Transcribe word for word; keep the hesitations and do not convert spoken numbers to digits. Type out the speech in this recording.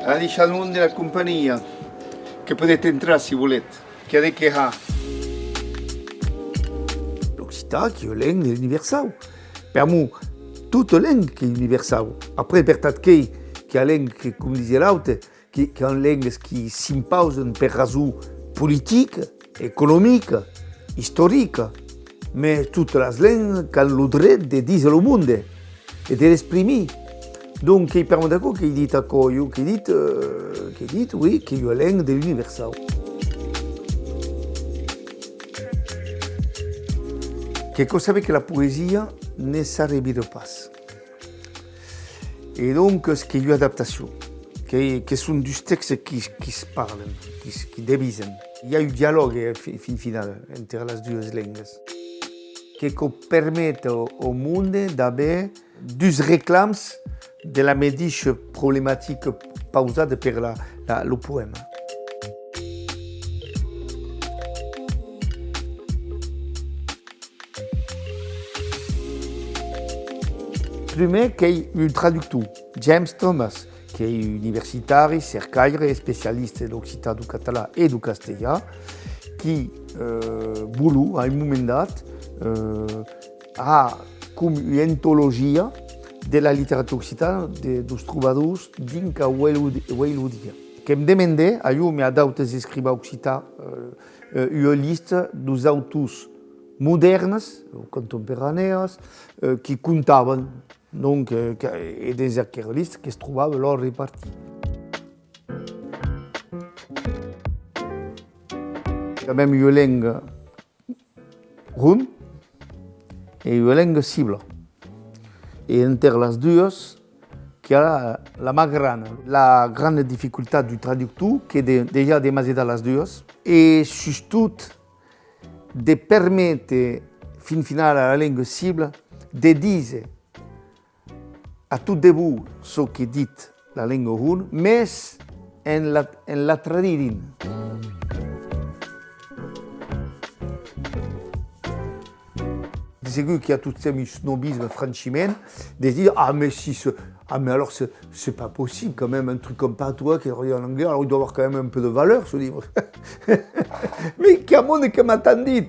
Adishatz monde de la companhia, que podètz entrar si volètz, qu'i a de qué har. L'occitan qu'ei ua lenga de l'universau. Per'mor, tota lenga qu'ei universau. Après, vertat qu'ei, qu'i a lengas que, com disiá l'aute, que, que an lengas qui s'impausan per rason politica, economica, istorica, mès totas las lengas qu'an lo dret de díser lo monde e de l'exprimir. Donc, qu'ei per'mor d'aquò qu'ei dit aquò, jo qu'ei dit, euh, qu'ei dit, oui, qu'ei ua lenga de l'universau. Que cau saber que la poesia ne s'arrevira pas. E doncas, qu'ei ua adaptacion, que, que son dus tèxtes qui, qui's parlan, qui, qui devisen. I a un dialògue, eh, fi-, fin finala, enter las duas lengas. Que cau perméter au, au monde d'aver dus reclams de la medisha problematica pausada per la, la, lo poèma. Prumèr qu'ei un traductor, James Thomas, qu'ei universitari, cercaire, especialista de l'occitan, deu catalan e deu castelhan, qui, euh, voló, a un moment dat, euh, har com ua antologia de la literatura occitana, de, deus trobadors dinc a uei lo di-, uei lo dia. Que'm demandè, a jo e a d'autes escrivans occitans, euh, euh, ua lista deus autors modèrnes o contemporanèus, euh, qui comptavan, donc, euh, que, e dens aquera lista que's trobava Laure Parti. Quand même ua lenga ronda e ua lenga cibla. E enter las duas, qu'i a la, la màger grana. La grana dificultat deu traductor, qu'ei de, dejà de masedar las duas, e sustot de perméter, fin finala, a la lenga cibla de díser a tot de bon çò que ditz la lenga ronda, mès en la, en la tradidint. De segur qu'i a tottemps un snobisme, franchiment, de dire, ah, mais si ce, ah, mais alors c'est, c'est pas possible quand même, un truc en patois qui est en anglais, alors il doit avoir quand même un peu de valeur, ce livre. Mais qu'i a monde que m'a tant dit.